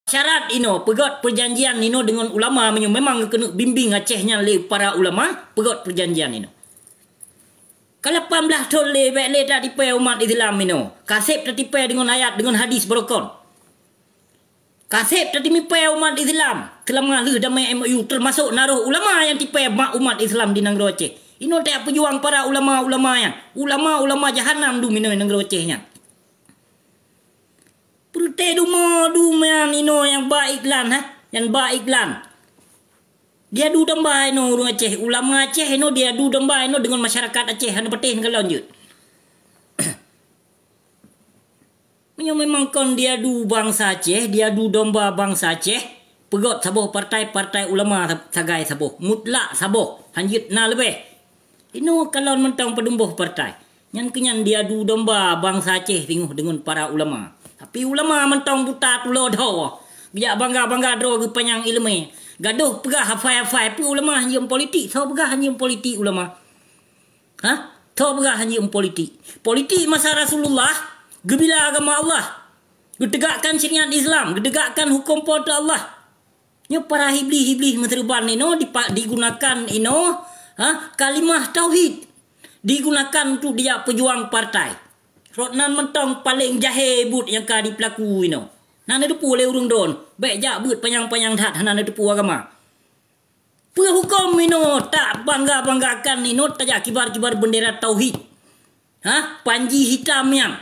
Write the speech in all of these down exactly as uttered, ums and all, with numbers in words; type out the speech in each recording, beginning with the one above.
syarat inoe, peugöt peujanjian inoe deungon ulama meunyoe memang keuneuk bimbéng Aceh nyan lé para ulama, peugöt peujanjian inoe. Ka lapan blaih thon lé, bèk lé tatipèe umat Islam inoe. Ka sép tatipèe deungon ayat, deungon hadis beurukon. Ka sép tatimipèe umat Islam seulama lheueh damé M O U, teumasok na roh ulama nyang tipèe mak umat Islam di nanggroe Aceh. Inoe tajak peujuang para ulama-ulama nyan. Ulama-ulama jahanam dum inoe nanggroe Aceh nyan. Peureute dumo dum nyan inoe nyang ba iklan, ha? Nyang ba iklan. Diadu domba inoe ureueng Aceh, ulama Aceh inoe diadu domba inoe deungon masyarakat Aceh, hana patéh neukalon jeuet. Meunyoe memang kon diadu bansa Aceh, diadu domba bansa Aceh, peugöt saboh partai, partai ulama sa-, sagai saboh, mutlak saboh, hanjeuet na leubeh. Inoe kalon mantong padum boh partai. Nyan keuh nyan diadu domba bansa Aceh singoh deungon para ulama. Tapi ulama mantong buta tulo dhoe. Geujak bangga-bangga droe geupanyang ileumèe. Gadôh peugah hafai-hafai, peue ulama hanjeuet politik, soe peugah hanjeuet politik ulama? Ha? Soe peugah hanjeuet politik? Politik masa Rasulullah, geubila agama Allah, geutegakkan syariat Islam, geutegakkan huköm Po teu Allah. Nyoe para iblih-iblih meuseureuban inoe dipa-, digunakan inoe, ha, kalimah tauhid digunakan untuk dijak peujuang partai. Rot nan mantong paleng jahé buet nyang ka dipeulaku inoe. Na neuteupeue lé ureueng droen, bèk jak beuet panyang-panyang that hana neuteupeue agama. Peue huköm inoe tabangga-banggakan inoe tajak kibar-kibar bendera tauhid? Ha? Panji hitam nyan.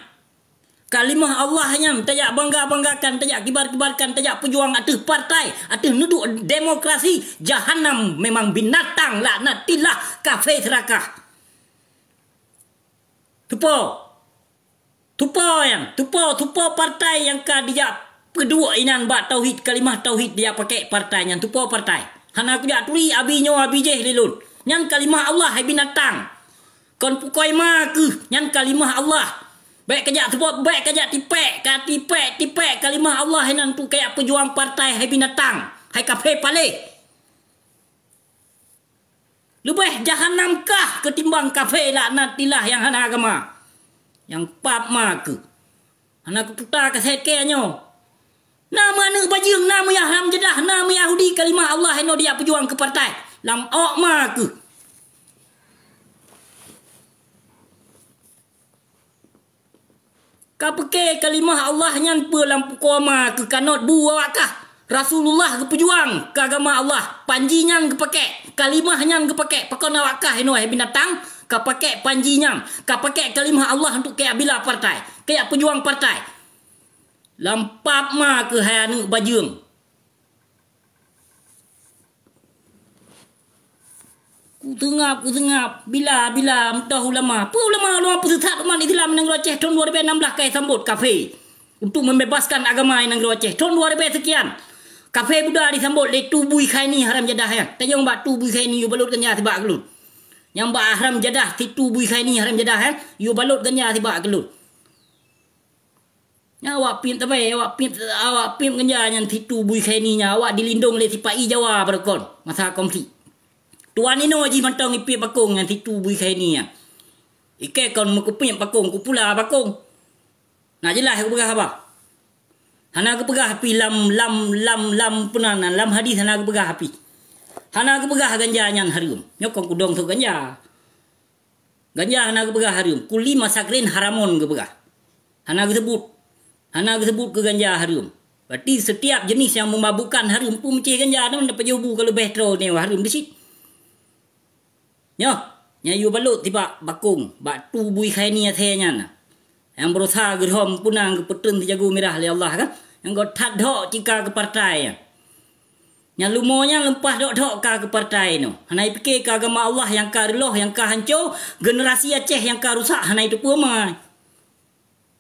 Kalimah Allah nyan tajak bangga-banggakan, tajak kibar-kibarkan, tajak peujuang ateueh partai, ateueh neuduek demokrasi. Jahanam memang binatang, laknatillah, kafé seurakah. Tupo. Tupo nyan, tupo, tupo partai nyang ka dijak peuduek inan bak tauhid, kalimah tauhid dijak pakèk partai nyan, tupo partai. Hana kujak turi abi nyoe abi jéh lé lôn. Nyan kalimah Allah, hai binatang. Kon pukoi ma keuh, nyan kalimah Allah. Bèk kajak seubot, bèk kajak tipèk, ka tipèk, tipèk kalimah Allah inan tu kajak peujuang partai, hai binatang, hai kafé paléh. Leubeh jahanam kah keutimbang kafé laknatillah nyang hana agama. Nyang pap ma keuh. Hana kuputa kasét kèe nyoe. Na meuaneuk bajeueng, na meuyah lam jadah, na meuyahudi kalimah Allah inoe dijak peujuang keu partai. Lam ôk ma keuh. Ka peuke kalimah Allah nyan peue lam pukoe ma keuh kanot bu awak kah? Rasulullah geupeujuang keu agama Allah, panji nyan geupakèk, kalimah nyan geupakèk. Pakon awak kah inoe hai binatang, ka pakèk panji nyan, ka pakèk kalimah Allah untuk kajak bila partai, kajak peujuang partai. Lam pap ma keuh hai aneuk bajeueng. Kuteungab, kuteungab, bila, bila meutoh ulama. Peue ulama, ulama peusesat umat Islam nanggroe Aceh thon dua ribèe nam blah ka jisambot kafé untuk membebaskan agama nanggroe Aceh. Thon dua ribèe sekian, kafé Buddha disambot lé Tu Bui Khaini haram jadah nyan. Tanyong bak Tu Bui Khaini, yue balot ganja sibak keu lôn. Nyang bak haram jadah si Tu Bui Khaini haram jadah nyan, yue balot ganja sibak keu lôn. Nyan awak piep tabé, awak piep, awak piep ganja nyan si Tu Bui Khaini nyan, awak dilindong lé sipa-i Jawa barokon masa konflik. Tuan inoe jih mantong ipiep bakong nyan si Tu Bui Khaini nyan. Ikèe kon meukeupiep bakong, kupula bakong. Na jeulaih kupeugah haba. Hana geupeugah pih lam, lam, lam, lam peunan, lam hadis hana geupeugah pih. Hana geupeugah ganja nyan hareuem. Nyoe kon kudong sôk ganja. Ganja hana geupeugah hareuem, kulli maskrin haramon geupeugah. Hana geuseubut. Hana geuseubut keu ganja hareuem. Berarti setiap jenis nyang meumabukkan hareuem, peue meucéh ganja nyan, dapat jibu ka leubeh troe nyoe hareuem di cit. Nyoe, nyang yue balot sibak bakong, bak Tu Bui Khaini asèe nyan. Nyang beurusaha geurhom peunang geupeutreun sijagoe mirah lé Allah kan? Nyang göt that dhok cit ka keu partai nyan. Nyang leumo nyan leupah dhok-dhok ka keu partai nyoe. Hana jipike keu agama Allah nyang ka reuloh, nyang ka hanco, generasi Aceh nyang ka rusak hana jiteupeue ma.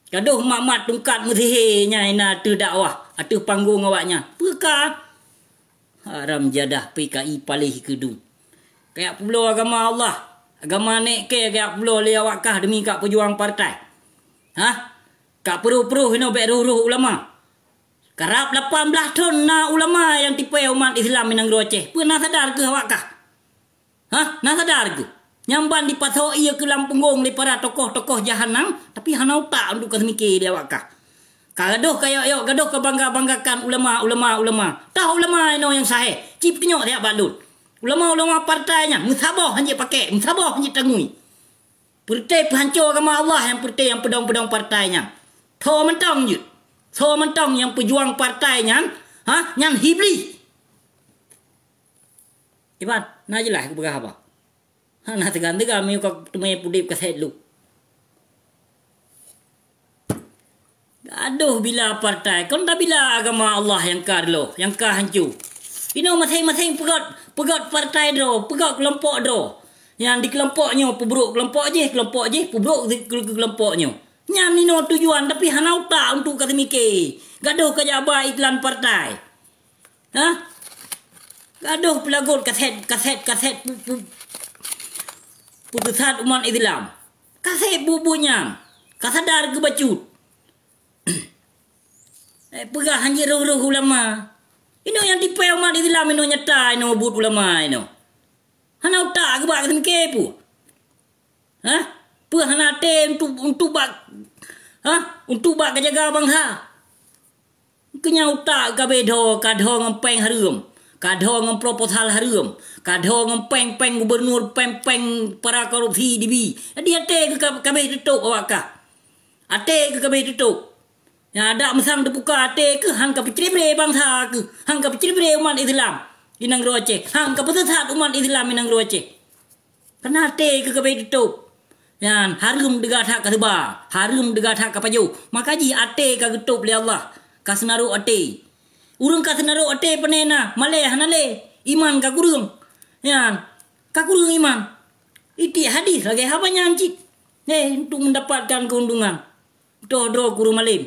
Gadôh mat-mat tungkat meusihé nyang na ateueh dakwah, ateueh panggong awaknyan. Peue ka? Haram jadah P K I paléh keudum. Kajak peulo agama Allah, agama nèk kèe kajak peulo lé awak kah demi ka peujuang partai. Hah? Ka peuroh-peuroh inoe bèk roh-roh ulama. Karab lapan blaih thon na ulama nyang tipèe umat Islam di nanggroe Aceh. Peue na sadar keuh awak kah? Hah? Na sadar keuh? Nyang ban dipasoe ié keu lam punggong lé para tokoh-tokoh jahanam, tapi hana utak untuk ka seumike lé awak kah. Ka gadoh ka yok-yok, gadoh ka bangga-banggakan ulama, ulama, ulama. Toh ulama inoe nyang sahé, cit peunyok siat bak lôn. Ulama-ulama partai nyan meusaboh hanjeuet pakèk, meusaboh hanjeuet tangui. Peureté peuhanco agama Allah nyang peureté nyang peudong-peudong partai nyan. Tho mantong jeuet. Tho mantong nyang peujuang partai nyan, ha, nyan Iblih. Iban, na jeulaih kupeugah haba? Hana teuga-teuga meunyoe ka teumé udeb ka sét lôh. Gadoh bila partai, kon tabila agama Allah nyang ka reuloh, nyang ka hanco. Inoe maséng-maséng peugöt, peugöt partai droe, peugöt keulompok droe. Nyang di keulompok nyoe peubrôk keulompok jih, keulompok jih peubrôk di keu-, keu-, keulompok nyoe. Nyan inoe tujuan, tapi hana utak untuk ka teumike. Gadoh ka jak ba iklan partai. Ha? Gadoh peulagot kasét, kasét, kasét pu-, pu-, puteusat umat Islam. Kasét buet-buet nyan. Ka sadar keu bacut. Eh, peugah hanjeuet rôh-rôh ulama. Inoe nyang tipée umat Islam inoe nyata inoe buet ulama inoe. Hana utak geuba ka teumike peue? Hah? Peue hana até untuk, untuk bak, hah? Untuk bak ka jaga bansa? Keu nyan utak ka abéh dho, ka dho ngon péng hareuem, ka dho ngon proposal hareuem, ka dho ngon péng-péng gubernur, péng-péng para korupsi dibi. Jadi até keuh ka, ka abéh teutôp awak kah. Até keuh ka abéh teutôp. Nyang adak meusang teubuka até keuh han ka peucrebre bansa keuh, han ka peucrebre umat Islam di nanggroe Aceh, han ka peuseusat umat Islam di nanggroe Aceh. Keureuna até keuh ka abéh teutôp. Nyan, hareuem teuga that ka seuba, hareuem teuga that ka pajoh. Maka jih até ka geutôp lé Allah, ka seunarok até. Ureuëng ka seunarok até pane na, malée hana lé, iman ka kureueng. Nyan, ka kureueng iman. Itiek hadis lagée haba nyan cit. Eh, untuk mendapatkan keuntungan. Toh droe keu ureuëng malém.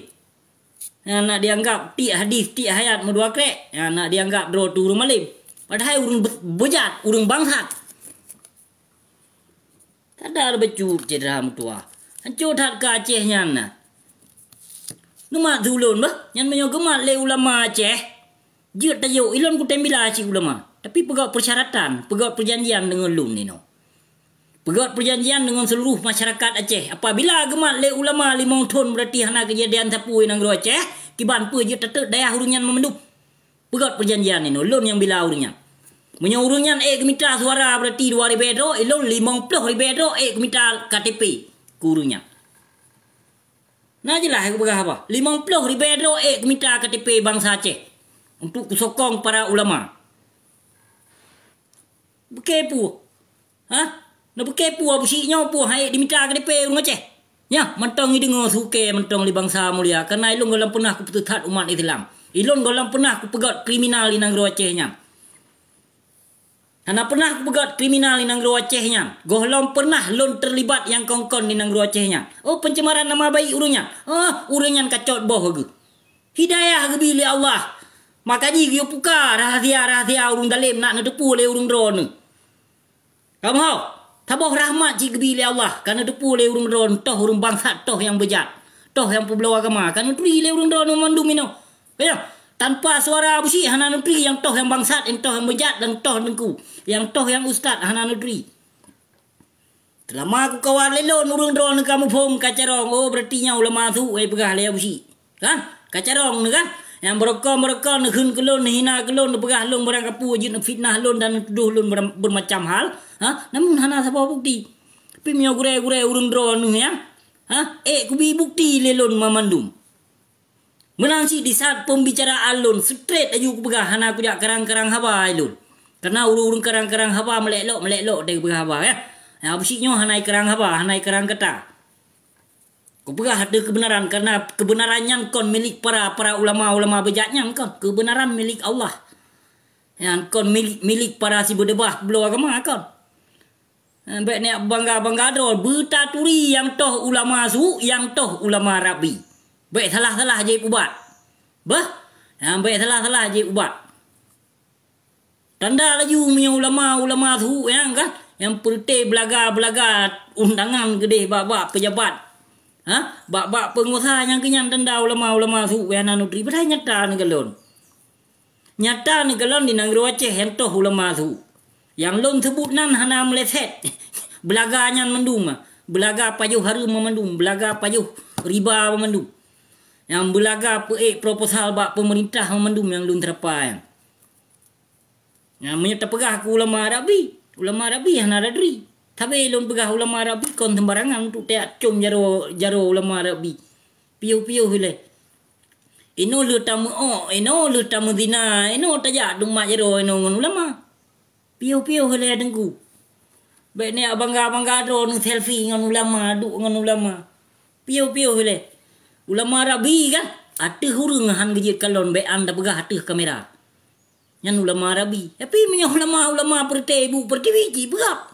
Nyang nak dianggap tiek hadis, tiek ayat meudua krek, nyang nak dianggap droe tu ureuëng malém. Padahai ureuëng be-, beujat, ureuëng bangsat. Sadar bacut syedara meutuwah. Hanco that keu Aceh nyan na. Neumat ulôn bah, nyan meunyoe geumat lé ulama Aceh. Jeuet tajok, ilôn kutem bila cit ulama. Tapi peugöt peusyaratan, peugöt peujanjian deungon lôn inoe. Peugöt peujanjian deungon seuluruh masyarakat Aceh. Apabila geumat lé ulama limong thon, beurati hana keujadian sapeue i nanggroe Aceh, kiban peue jeuet tateuk dayah ureuëng nyan meumandum. Peugöt peujanjian inoe, lôn nyang bila ureuëng nyan. Meunyoe ureuëng nyan ék geumita suara beurati dua ribée droe, ilôn limong ploh ribée droe ék geumita K T P keu ureuëng nyan. Na jeulaih kupeugah haba, limong ploh ribée droe ék geumita K T P bansa Aceh untuk kusokong para ulama. Beukée peue? Hah? Neubeukée peue Abusyik nyoe peue han ék dimita K T P ureuëng Aceh? Nyan, mantong ideungoe sukée mantong lé bansa mulia, kareuna ilôn gohlom peunah kupeusesat umat Islam. Ilôn gohlom peunah kupeugöt kriminal di nanggroe Aceh nyan. Hana peunah kupeugöt kriminal di nanggroe Aceh nyan. Gohlom peunah lôn teulibat nyang kon-kon di nanggroe Aceh nyan. Oh, pencemaran nama baik ureuëng nyan. Oh, ureuëng nyan kacot boh geuh. Hidayah geubi lé Allah. Maka jih geuyue puka rahsia-rahsia ureuëng dalem nak neuteupeue lé ureuëng droeneuh. Kamoe, saboh rahmat cit geubi lé Allah, ka neuteupeue lé ureuëng droeneuh, toh ureuëng bangsat, toh nyang beujat, toh nyang peubloe agama, ka neuturi lé ureuëng droeneuh mandum inoe. Ka nyoe, tanpa suara Abusyik hana neuturi nyang toh nyang bangsat, nyang toh nyang beujat, nyang toh teungku, nyang toh nyang ustaz hana neuturi. Teulama kukawal lé lôn ureuëng droeneuh ka muphom ka carông, oh, beurati nyan ulama su, eh, peugah lé Abusyik. Kan? Ka carông nyoe kan? Nyang beurokon-beurokon neukheun keu lôn, neuhina keu lôn, neupeugah lôn barang kapeue jeuet neufitnah lôn dan neutudoh lôn beuram-, beureumacam hal. Ha? Namun hana saboh bukeuti. Tapi meunyoe gurée-gurée ureuëng droeneuh nyan, ha? Ék kubi bukeuti lé lôn mamandum. Meunan cit disaat peumbicaraan lôn, straight laju kupeugah hana kujak karang-karang haba lôn. Kareuna ureuëng-ureuëng karang-karang haba meulek lok-meulek lok deh kupeugah haba, ya. Nyang Abusyik nyoe hana ikarang haba, hana ikarang kata. Kupeugah ateueh keubeunaran, kareuna keubeunaran nyan kon milék para, para ulama-ulama beujat nyan kon. Keubeunaran milék Allah. Nyan kon milék, milék para sibeudeubah peubloe agama kon. Eh, bék neubangga-bangga droe, beutaturi nyang toh ulama su, nyang toh ulama rabi. Bék salah-salah jieb ubat. Bah, nyan bék salah-salah jieb ubat. Tanda laju meunyoe ulama-ulama su nyan kan, nyang peureute beulaga-beulaga undangan keudeh bak-bak peujabat. Ha? Bak-bak peungusaha nyang keu nyan tanda ulama-ulama su nyang hana neuturi. Padahai nyata neukalon. Nyata neukalon di nanggroe Aceh nyang toh ulama su. Nyang lôn seubut nan hana meuleset. Beulaga nyan mandum. Beulaga pajoh hareuem mandum. Beulaga pajoh riba mandum. Nyang beulaga peuék proposal bak peumeurintah mandum nyang lôn teurapa nyan. Nah, meunyoe tapeugah keu ulama Arabi, ulama Arabi hana radri. Sabe lôn peugah ulama Arabi kon seumbarangan untuk tajak com jaroe, jaroe ulama Arabi. Piôh-piôh ilée. Inoe lheueh tameuok, inoe lheueh tameuzina, inoe tajak deumat jaroe inoe ngon ulama. Piôh-piôh ilée Teungku. Bék neujak bangga-bangga droe neuselfie ngon ulama, duek ngon ulama. Piôh-piôh ilée. Ulama Arabi kan, ateueh ureuëng han geujeuet kalon bék an tapeugah ateueh kamera. Nyan ulama Arabi. Tapi meunyoe ulama-ulama peureute ibu peureutiwi cit peugah.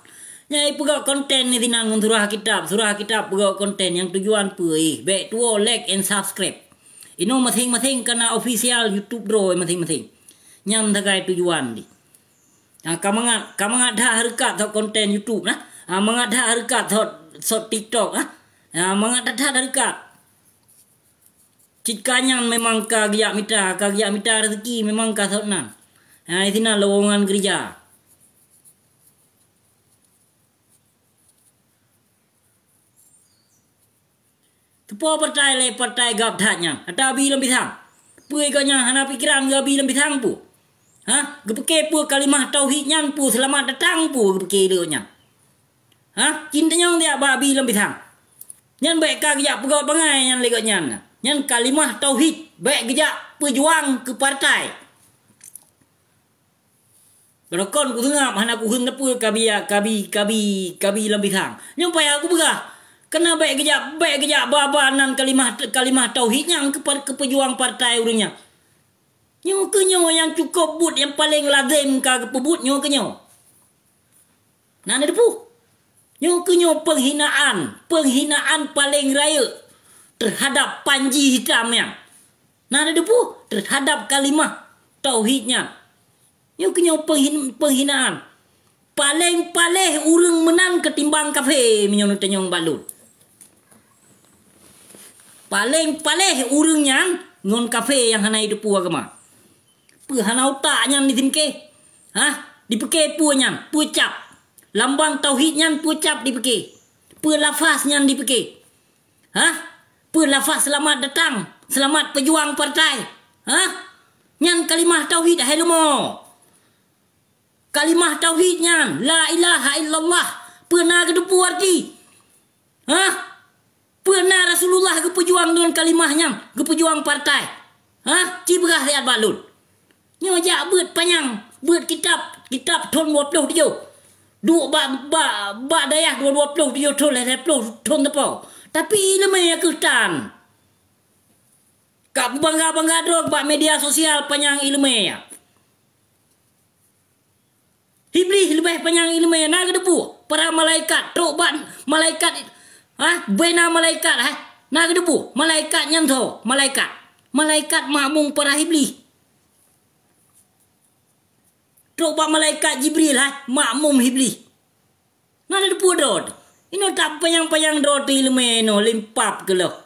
Nyan ipeugah konten ni sinan ngon surah kitab, surah kitab peugah konten nyang tujuan peue? Eh, bék tuwoe like and subscribe. Inoe maséng-maséng kana official YouTube droe maséng-maséng. Nyan sagai tujuan di. Ha, ka mangat, ka mangat that hareukat sot konten YouTube nah. Ha, mangat that hareukat sot, sot TikTok nah. Ha, mangat that hareukat. Cit ka nyan memang ka geujak mita, ka geujak mita rezeki memang ka sot nan. Ha, sinan lowongan keurija. Teupo partai lé partai gab that nyan, ata Abi Lam Pisang. Peue gobnyan hana pikeran geu Abi Lam Pisang pu? Ha? Geupike peue kalimah tauhid nyan pu seulamat datang pu geupike lé nyan? Ha? Cintanyong tiak bak Abi Lam Pisang. Nyan bék ka geujak peugah bangai nyan lé gobnyan. Nyan kalimah tauhid bék geujak peujuang keu partai. Beurokon kuseungab hana kuheun teupeu kabi, kabi, kabi, kabi Lam Pisang. Nyoe payah kupeugah. Keuneuk bék geujak, bék geujak ba-ba nan kalimah, kalimah tauhid nyan keu par-, keu peujuang partai ureuëng nyan. Nyoe keuh nyoe nyang cukôp buet nyang paleng lazem ka geupeubuet nyoe keuh nyoe. Na neuteupeue? Nyoe keuh nyoe peunghinaan, peunghinaan paleng rayeuk teuhadap panji hitam nyan. Na neuteupeue? Teuhadap kalimah tauhid nyan. Nyoe keuh nyoe peunghin-, peunghinaan. Paleng paléh ureuëng meunan keutimbang kafé meunyoe neutanyong bak lôn. Paleng paléh ureuëng nyan ngon kafé nyang hana jiteupeue agama. Peue hana utak nyan disimké? Hah? Dipike peue nyan? Peue cap? Lambang tauhid nyan peue cap dipike? Peue lafaz nyan dipike? Hah? Peue lafaz seulamat datang, seulamat peujuang partai? Hah? Nyan kalimah tauhid hai leumo. Kalimah tauhid nyan, la ilaha illallah, peue na geuteupeue arti? Hah? Peue na Rasulullah geupeujuang deungon kalimah nyan, geupeujuang partai? Hah? Ci peugah siat bak lôn. Nyoe jak beuet panyang, beuet kitab, kitab thon dua ploh tujoh. Duek bak, bak, bak dayah dua, dua ploh tujoh thon, lhèe ploh thon teupeu. Tapi iéleumé keuh tan. Ka beubangga-bangga droe bak media sosial panyang iéleumé nyan. Iblih leubeh panyang iéleumé na geuteupeue. Para malaikat, trok bak malaikat, ha, bena malaikat, ha, na geuteupeue. Malaikat nyan tho, malaikat. Malaikat makmum para iblih. Trok bak malaikat Jibril, ha, makmum iblih. Na neuteupeue droe. Inoe tapanyang-panyang droe teuh iéleumé inoe limpap keuloh.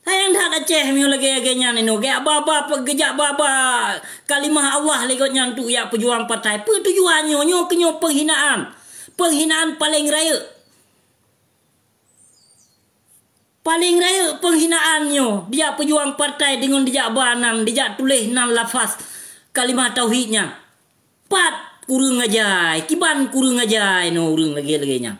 Sayang that Aceh meunyoe lagèe-lagèe nyan inoe, geujak ba-ba, geujak ba-ba kalimah Allah lé gobnyan untuk jak peujuang partai. Peue tujuan nyoe? Nyoe keuh nyoe peunghinaan. Peunghinaan paleng rayeuk. Paleng rayeuk peunghinaan nyoe, dijak peujuang partai deungon dijak ba nan, dijak tuléh nan lafaz kalimah tauhid nyan. Pat kureueng ajai, kiban kureueng ajai nyoe ureueng lagèe-lagèe nyan.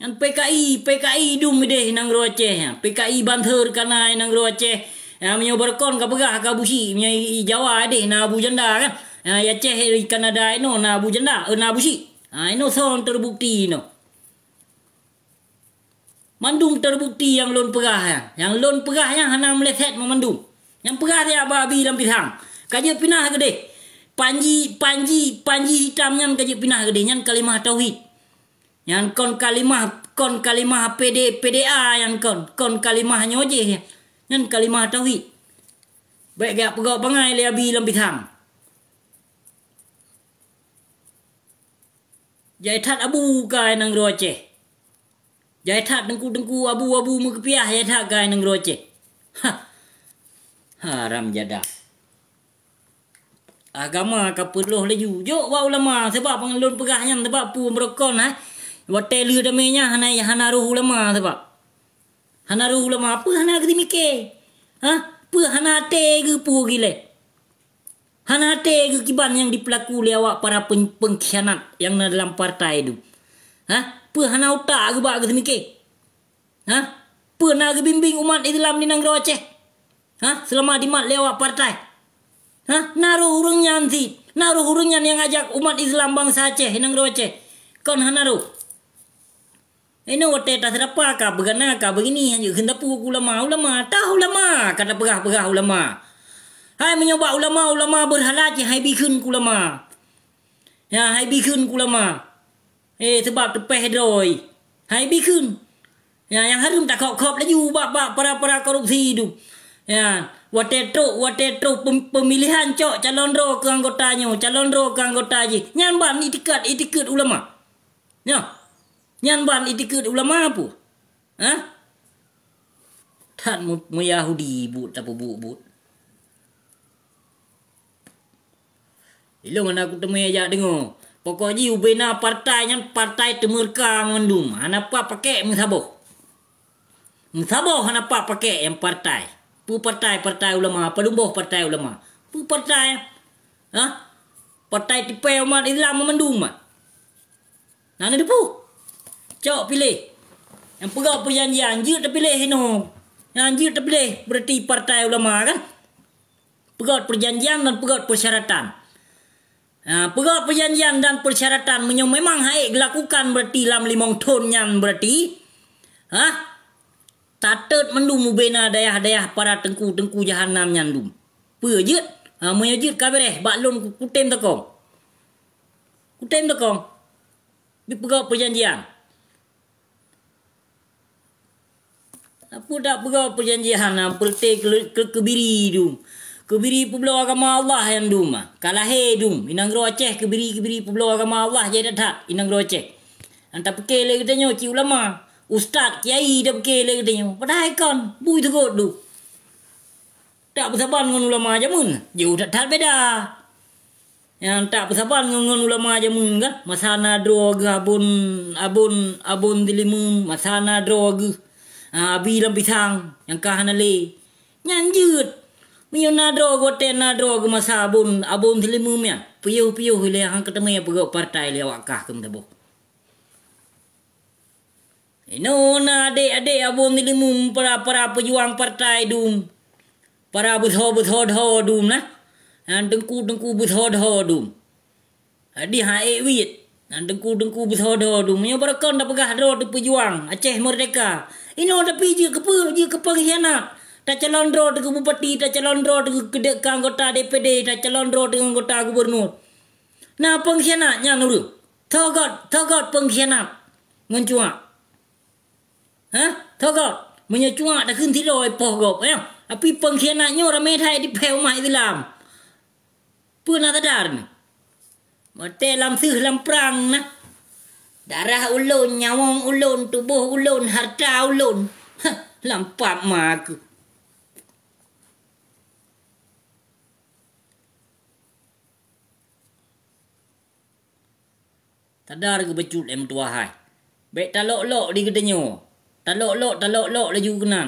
Nyan PKI, PKI dum ideh nanggroe Aceh nyan. PKI banser kana nanggroe Aceh. Ya, meunyoe beureukan ka peugah ka Abu Syik, meunyoe i Jawa ideh na Abu Janda kan. Ya, i Aceh, i Kanada inoe na Abu Janda, eh, na Abu Syik. Ha, inoe son terbukti inoe. Mandum terbukti nyang lôn peugah nyan. Nyang lôn peugah nyan hana meuleset meumandum. Nyang peugah siat bak Abi Lam Pisang. Ka jeuet pinah keudeh. Panji, panji, panji hitam nyan ka jeuet pinah keudeh. Nyan kalimah tauhid. Nyan kon kalimah, kon kalimah P D, P D A nyan kon, kon kalimah nyoe jih nyan. Nyan kalimah tauhid. Bék geujak peugah bangai lé Abi Lam Pisang. Jai that abu kah nanggroe Aceh. Jai that teungku-teungku abu-abu meukeupiah jai that kah nanggroe Aceh. Ha. Haram jadah. Agama ka peureuloh laju. Jok bak ulama, sabab lôn peugah nyan, sabab peue meurokon, ha? Watèe lheueh damé nyan hana, hana roh ulama sabab. Hana roh ulama, peue hana geuteumiké? Ha? Peue hana até geupeue gilée? Hana até geuh kiban nyang jipeulaku lé awak para pen-, peungkhianat nyang na dalam partai tu. Ha? Peue hana utak geuh bak geuteumiké? Ha? Peue na geubimbéng umat Islam di nanggroe Aceh? Ha? Seulama jimat lé awak partai? Ha? Na roh ureuëng nyan cit? Na roh ureuëng nyan nyang ajak umat Islam bansa Aceh di nanggroe Aceh? Kon hana roh. Inoe watèe taseurapa ka beugana ka beugini, hanjeuet kheun tapeue keu ulama. Ulama, tah ulama ka tapeugah-peugah ulama. Hai meunyoe bak ulama, ulama beurhala cit hai bi kheun keu ulama. Ya, hai bi kheun keu ulama. Eh, sabab teupèh droe. Hai bi kheun. Ya, nyang hareuem takhôb-khôb laju bak, bak para-para korupsi tu. Ya, watèe trok, watèe trok pem-, pemilihan cok calon droe keu anggota nyoe, calon droe keu anggota jih. Nyan ban itikad, itikad ulama. Nyoe, nyan ban itikeuet ulama peue? Hah? That mu-, meuyahudi buet tapeubuet-buet. Ilôn hana kuteumé jak deungoe. Pokok jih ubena partai nyan partai teumeureuka mandum. Hana pat pakèk meusaboh. Meusaboh hana pat pakèk nyang partai. Peue partai, partai ulama, padum boh partai ulama. Peue partai? Hah? Partai tipèe umat Islam mandum, ah. Na neuteupeue? Cok piléh. Nyang peugöt peujanjian, jeuet tapiléh inoe. Nyang jeuet tapiléh berarti partai ulama, kan? Peugöt peujanjian dan peugöt persyaratan. Ha, peugöt peujanjian dan persyaratan meunyoe memang hana geulakukan berarti lam limong thon nyan berarti, ha, tatot mandum ubena dayah-dayah para teungku-teungku jahanam nyan dum. Peue jeuet? Ha, meunyoe jeuet ka beureh, bak lôn ku-, kutem takong. Kutem takong. Dipeugöt peujanjian. Peue dak peugöt peujanjian, na peureuté keu-, keu-, keubiri dum. Keubiri peubloe agama Allah nyan dum. Ka lahé dum. Inong nanggroe Aceh keubiri-keubiri peubloe agama Allah jai that-that inong nanggroe Aceh. Nyang tapiké lé geutanyoe cit ulama, ustaz, kiai tapiké lé geutanyoe. Padahai kon, bui teugot dum. Tak beusaban ngon ulama jameun, jauh that-that beda. Nyang tak beusaban ngon, ngon ulama jameun kan, masa na droe geuh abon, abon, abon dilimum, masa na droe geuh, ah, abi lam pisang nyang ka hana lé. Nyan jeuet. Meunyoe na droe geuh, watèe na droe geuh masa abon, abon dilimum nyan, piôh-piôh ilèe han keuteumé peugöt partai lé awak kah keu meusaboh. Inoe na adék-adék abon dilimum para-para peujuang partai dum. Para beuso-beuso dho dum na. Nyang teungku-teungku beuso dho dum. Jadi ha ék wiet. Nyang teungku-teungku beuso dho dum. Nyoe barokon tapeugah droe teupeujuang Aceh Merdeka. Inoe tapi jeuet keu peue? Jeuet keu peungkhianat. Tacalon droe teukeu bupati, tacalon droe teukeu keudék keu anggota D P D, tacalon droe teukeu anggota gubernur. Na peungkhianat nyan ureuëng. Teugot, teugot peungkhianat ngon cuak. Hah? Teugot. Meunyoe cuak takheun sidroe poh gob, ya. Tapi peungkhianat nyoe ramé that dipèe umat Islam. Peue na sadar nyoe? Watèe lam seuh lam prang na. Darah ulôn, nyawöng ulôn, tuboh ulôn, hareuta ulôn. Hah, lam pap ma keuh. Sadar geuh bacut lé meutuwah hai. Bèk talok-lok di geutanyoe. Talok-lok, talok-lok laju keunan.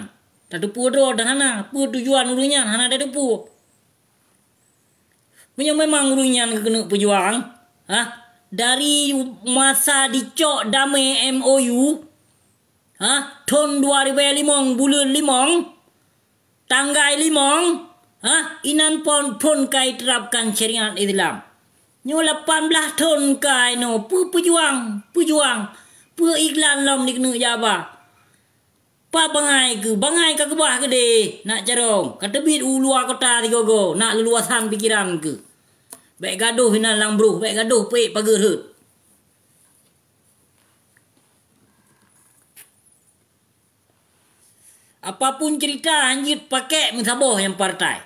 Tateupeue droe dah hana. Peue tujuan ureuëng nyan hana tateupeue. Meunyoe memang ureuëng nyan geukeuneuk peujuang, ha? Dari masa jicok damé M O U, ha? Thon dua ribèe limong buleuen limong, tanggai limong, ha, inan phon, phon ka iterapkan syariat Islam. Nyoe lapan blaih thon ka inoe, peue peujuang, peujuang, peue iklan lom dikeuneuk jak ba. Pat bangai keuh, bangai ka keubah keudeh, nak carông, ka teubiet u luwa kota sigoe-goe, nak leuluwasan pikeran keuh. Bèk gadôh inan lam broh, bèk gadôh peuék pageue rhot. Apapun cerita, hanjeuet pakèk meusaboh nyang partai.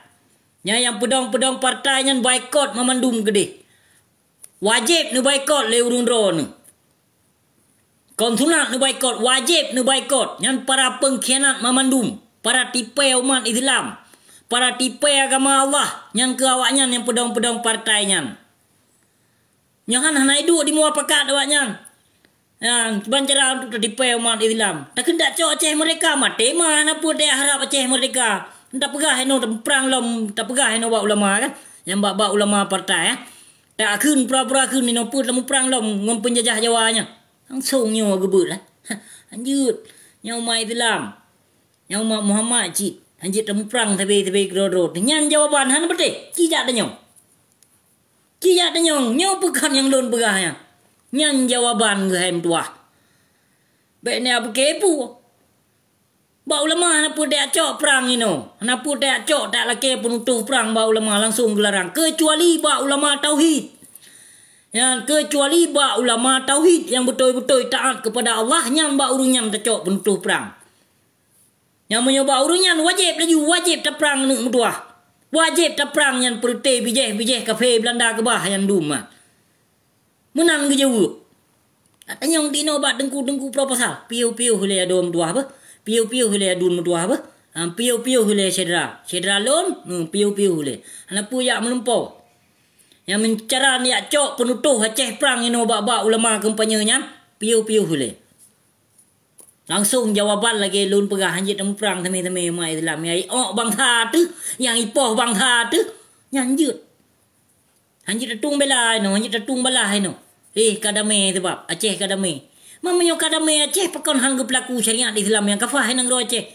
Nyan nyang peudong-peudong partai nyan boikot mamandum keudeh. Wajéb neuboikot lé ureuëng droeneuh. Kon sunat neuboikot, wajéb neuboikot. Nyan para peungkhianat mamandum, para tipèe umat Islam, Para tipée agama Allah, nyan keuh awaknyan nyang peudong-peudong partai nyan. Nyoe han hana iduek di muafakat awaknyan. Nyan, kiban cara untuk tatipée umat Islam. Takheun tacok Aceh merdeka, maté ma hana peue teuharab Aceh merdeka. Tapeugah inoe tamuprang lom, tapeugah inoe bak ulama kan. Nyang bak-bak ulama partai, eh. Takheun pura-pura kheun inoe peue tamuprang lom ngon peunjajah Jawa nyan. Langsong nyoe geubeuet lah. Lanjut. Nyoe umat Islam. Nyang umat Muhammad cit, hanjeuet tamuprang sabe-sabe keudroe-droe. Nyan jawaban hana beutôi. Ci jak tanyong. Ci jak tanyong, nyoe peue kheun nyang lôn peugah nyan. Nyan jawaban geuhai meutuwah. Bék na peukepu. Bak ulama hana peue tacok prang inoe. Hana peue tacok, tak lakée peunutôh prang bak ulama langsong geularang. Keucuali bak ulama tauhid. Nyan keucuali bak ulama tauhid nyang beutôi-beutôi taat keupada Allah, nyan bak ureuëng nyan tacok peunutôh prang. Nyang meunyoe bak ureuëng nyan wajéb laju, wajéb taprang aneuk meutuwah. Wajéb taprang nyan peureuté bijéh-bijéh kafé Beulanda keubah nyan dum nyan. Meunan geujaweueb. Tanyong dinoe bak teungku-teungku proposal. Piôh-piôh lé adoe meutuwah beuh. Piôh-piôh lé aduen meutuwah beuh. Ha, piôh-piôh lé syedara. Syedara lôn, hmm, piôh-piôh lé. Hana peue jak meulumpoe. Nyang meucara neujak cok peunutôh Aceh prang inoe bak-bak ulama kampanye nyan, piôh-piôh lé. Langsong jawaban lagée lôn peugah, hanjeuet tamuprang teumé-teumé umat Islam. Nyang iok bansa teuh, nyang ipoh bansa teuh, nyan jeuet. Hanjeuet tatueng bela inoe, hanjeuet tatueng balah inoe. Eh, ka damé sabab Aceh ka damé. Meunyoe ka damé Aceh, pakon han geupeulaku syariat Islam nyang kafah nanggroe Aceh?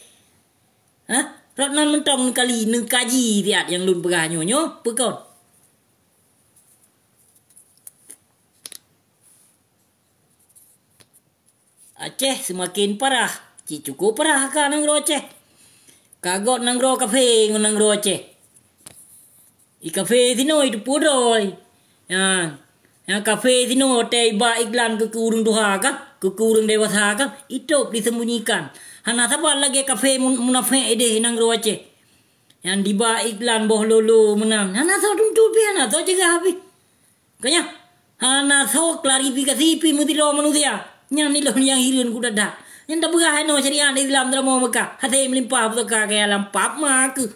Hah? Rot nan mantong neukali, neukaji siat nyang lôn peugah nyoe, nyoe peue kon? Aceh seumaken parah, cit cukôp parah ka nanggroe Aceh. Ka göt nanggroe kafé ngon nanggroe Aceh. I kafé sinoe iteupeue droe. Nyan, nyang kafé sinoe watée iba iklan keu, keu ureuëng tuha ka, keu, keu ureuëng dewasa ka, itôb disembunyikan. Hana saban lagée kafé mun-, munafék ideh nanggroe Aceh. Nyang diba iklan boh lolo meunan. Hana soe tuntut pih, hana soe cegah pih. Keu nyan, hana soe klarifikasi pih meusidroe manusia. Nyan ilôn nyang hireuen kuda that. Nyang tapeugah inoe syariat Islam teuramoe Mekah. Hase meulimpah pusaka kaya lam pap ma keuh.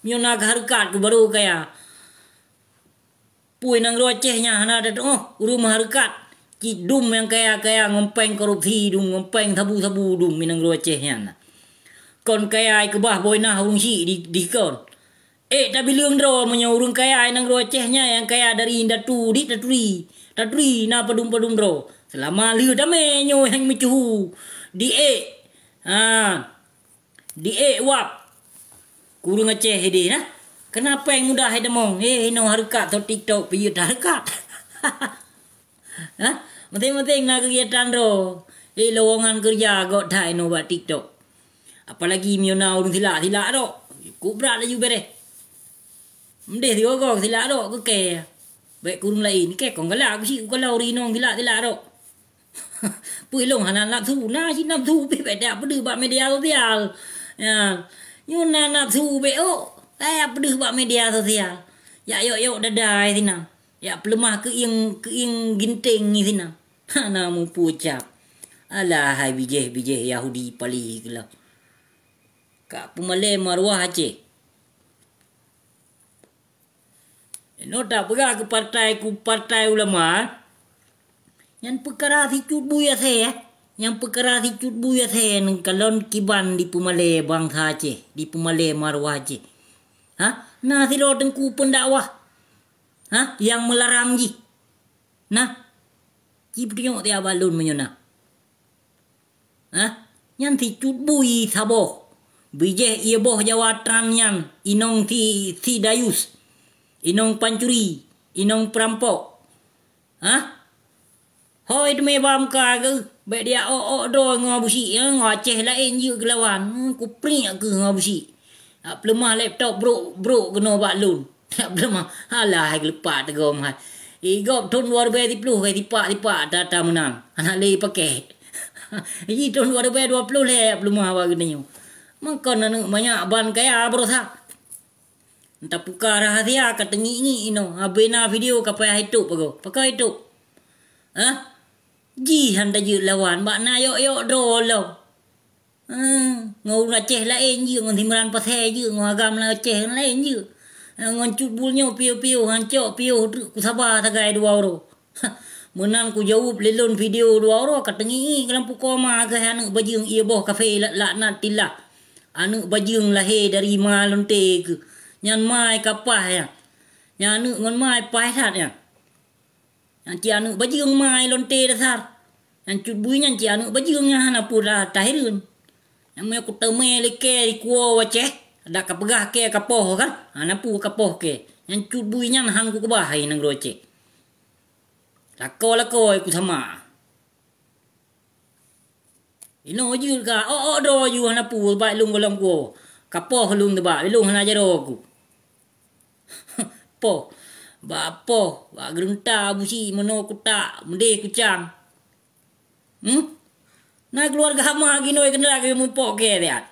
Meunyoe na keu hareukat keuh barô kaya. Peue nanggroe Aceh nyan hana tatuoh ureuëng meuhareukat. Cit dum nyang kaya-kaya ngon péng korupsi dum, ngon péng sabu-sabu dum nanggroe Aceh nyan. Kon kaya keubah boh inah ureuëng syik di, dikon. Ék tabileueng droe meunyoe ureuëng kaya nanggroe Aceh nyan nyang kaya dari indatu dik taturi. Taturi na padum-padum droe. Seulama lheueh damé nyoe hana meucuhu. Di ék. Ha. Di ék wab. Keu ureuëng Aceh ideh na. Keuneuk péng mudah hai tamong. Eh, inoe hareukat, TikTok pih jeuet hareukat. Hah? Maséng-maséng na keugiatan droe. Eh, lowongan keureuja göt that inoe bak TikTok. Apalagi meunyoe na ureuëng silak-silak rot. Cukôp brat laju beureh. Meudeh sigoe-goe silak rot keu kée. Bék keu ureuëng laén. Kée kon galak keu si, keu kalau ureuëng inong silak-silak rot. Peue lôn hana nafsu, na cit nafsu pih bék tajak peudeuh bak media sosial. Nyan. Nyoe na nafsu bék ôk, tajak peudeuh bak media sosial. Jak yok-yok dada sinan. Jak peuleumah keuieng, keuieng ginténg sinan. Hana mupeue cap. Alah hai bijéh-bijéh Yahudi paléh keulah. Ka peumalée maruah Aceh. Inoe tapeugah keu partai, keu partai ulama, nyan peukara sicut bui asée, eh. Nyan peukara sicut bui asée nyan kalon kiban dipeumalée bansa Aceh, dipeumalée maruah Aceh. Ha? Na sidroe teungku peundakwah. Ha? Nyang meularang jih. Nah, ci peutunyok tieb bak lôn meunyoe na. Hah? Nyan sicut bui saboh. Bijéh ié boh Jawa Trans nyan, inong si, si dayus. Inong pancuri, inong peurampok. Hah? Hôi teumé ba muka keuh, bék dijak ôk-ôk droe ngon Abusyik, eh, ngon Aceh laén jeuet geulawan. Hmm, kupriek keuh ngon Abusyik. Nak peuleumah laptop brok-brok keunoe bak lôn. Nak peuleumah, alah, hai geulupak teugom hai. Eh, gob thon dua ribèe siploh, hai sipak-sipak ata-ata meunan. Hana lé pakék. Ji thon dua ribèe dua ploh lhèe peuleumah bak geutanyoe. Mangkon aneuk manyak ban kaya baroesa. Tapuka rahasia ka teungiek-ngiek inoe. Abéh na video ka payah itôb pagoe. Pakon itôb? Hah? Jih han tajeuet lawan, bak na yok-yok droe lom. Eh, ngon ureuëng Aceh laén jeuet, ngon Simran Pasé jeuet, ngon agam Aceh laén jeuet. Eh, ngon Cut Bui nyoe piôh-piôh, han cok piôh treuk kusaba sagai dua uroe. Meunan kujaweueb lé lôn video dua uroe ka teungiek-ngiek lam pukoe ma keuh aneuëk bajeueng ié boh kafé la-, laknatillah. Aneuëk bajeueng lahé dari ma lonte keuh. Nyan ma ka paih nyan. Nyan aneuëk ngon ma paih that nyan. Nyan cit aneuëk bajeueng ma lonte dasar. Nyan Cut Bui nyan cit aneuëk bajeueng nyan hana peue ta-, tahireuen. Nyan meunyoe kuteumé lé kèe di kuwoe u Aceh, dak kapeugah kèe kapoh kan? Hana peue kapoh kèe. Nyan Cut Bui nyan han kukeubah hai nanggroe Aceh. Lakoe-lakoe kusama. Inoe jeuet ka, ôk-ôk droe ju hana peue bak lôn gohlom kuwoe. Kapoh lôn teuba, lôn hana jaroe ku. Poh, bak poh, bak geureunta busi meunoe kutak, meudeh kucang. Hmm? Na keuluwarga ma ginoe keudroe keu mupok kèe siat.